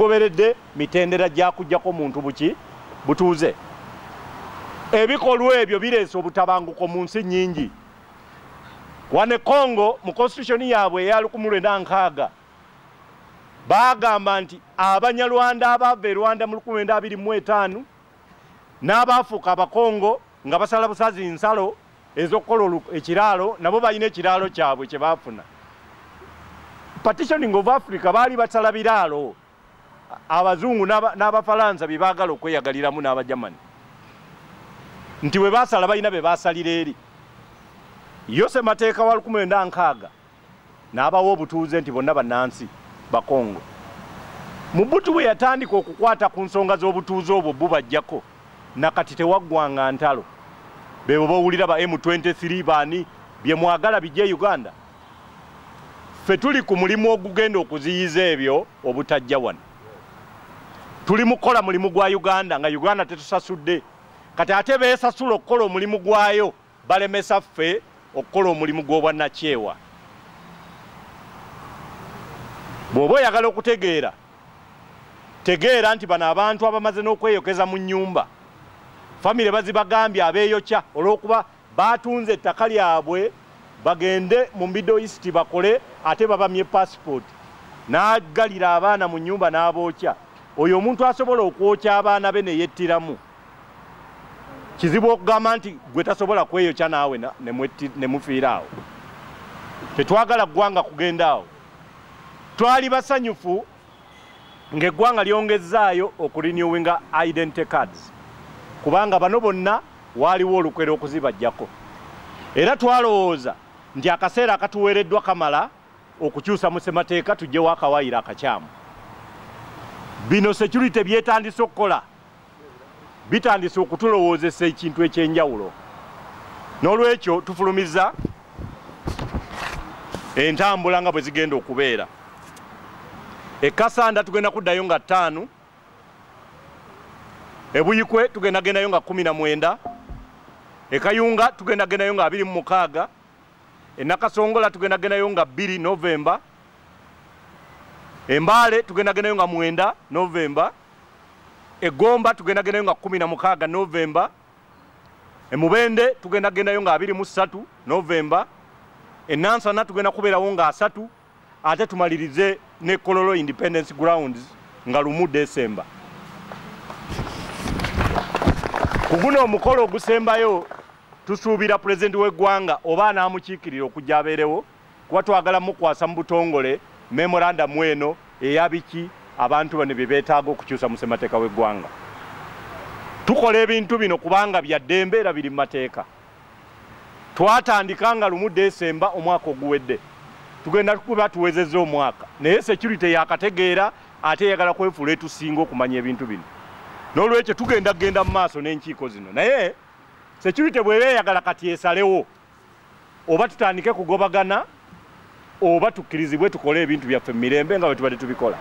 Tetugoberedde mitendera gya kuggyako muntu buki butuuze. Ebikolwa ebyo bireese obutabanguko mu nsi nnyingi. Wane Congo mu constitution yaabwe eya 1960 baagamba nti Abanyarwanda abaava e Rwanda mu 1925 n'abaafuuka Abakongo nga basala busazi nsalo ez'okukola ekiraalo, nabo balina ekiraalo kyabwe kye baafuna. Partitioning of Africa baali basala biraalo abazungu n'Abafalansa bye baagala okweyagaliramu n'Abajamani, nti bwe baasala balina be baasalira eri. Yo ssemateeka wa 1960 n'abawa obutuuze nti bonna bannansi Bakongo. Mobutu bwe yatandika okukwata ku nsonga z'obutuuze obwo bubajjako, nakati tewaggwanga ntalo. Bebo bowulira ba M23 baani bye mwagala bijje Uganda. Ffe tuli ku mulimu ogugenda okuziyiza ebyo obutajja wano. Tuli mu kukola mulimu gwa Uganda nga Uganda tetusasudde. Kati ate beesasula okukola omulimu gwayo, balemesa ffe okukola omulimu gw'obwannakyewa. Bw'oba oyagala okutegeera, tegeera nti bano abantu abamaze n'okweyokeza mu nnyumba, famire bazibagambye abeeyokya olw'okuba baatunze ettaka lyabwe bagende mu Middle East bakole, ate babamye passport n'aggalira abaana mu nnyumba n'abookya. Oyo omuntu asobola okwokya abaana be ne yettiramu, kizibu okugamba nti gwe tasobola kweyokya naawe ne mufiira awo. Tetwagala ggwanga kugenda awo. Twali basanyufu ng'eggwanga lyongezzaayo okurenewinga identity cards, kubanga bano bonna waaliwo olukwera okuzibajjako. Era twalowooza nti akaseera akatuweereddwa kamala okukyusa mu ssemateeka tuggyewo akawaayiro akakyamu. Bino security byetandise okukola bitandise okutulowoozesa ekintu ekyenjawulo. N'olwekyo tufulumiza entambula nga bwe zigenda okubeera. E Kasanda tugenda kuddayo nga 5, e Buyikwe tugenda gendayo nga 19, e Kayunga tugenda gendayo nga 26, e Nakasongola tugenda gendayo nga 2 Novemba, e Mbale tugenda gendayo nga 9 Novemba, e Gomba tugenda gendayo nga 16 Novemba, e Mubende tugenda gendayo nga 23 Novemba, e Nansana tugenda kubeerawo nga 3, ate tumalirize ne Kololo Independence Grounds nga 1 Desemba. Ku guno omukolo ogusembayo tusuubira pulezidenti w'eggwanga oba anaamukiikirira okujja abeerewo, kuba twagala mukwasa mu butongole memorandum eno eyabiki abantu bano bye beetaaga okukyusa mu ssemateeka w'eggwanga. Tukola ebintu bino kubanga bya ddembe era biri mu mateeka. Twatandika nga 1 Desemba omwaka oguwedde, tugenda kuba tuwezezza omwaka, naye security yakategeera ate eyagala kwefuula etusinga okumanya ebintu bino. N'olwekyo tugenda kugenda mu maaso n'enkiiko zino, naye security bw'eba eyagala kati esalewo oba tutandike kugobagana oba tukkirizibwe tukole ebintu byaffe mu mirembe nga bwe tubadde tubikola.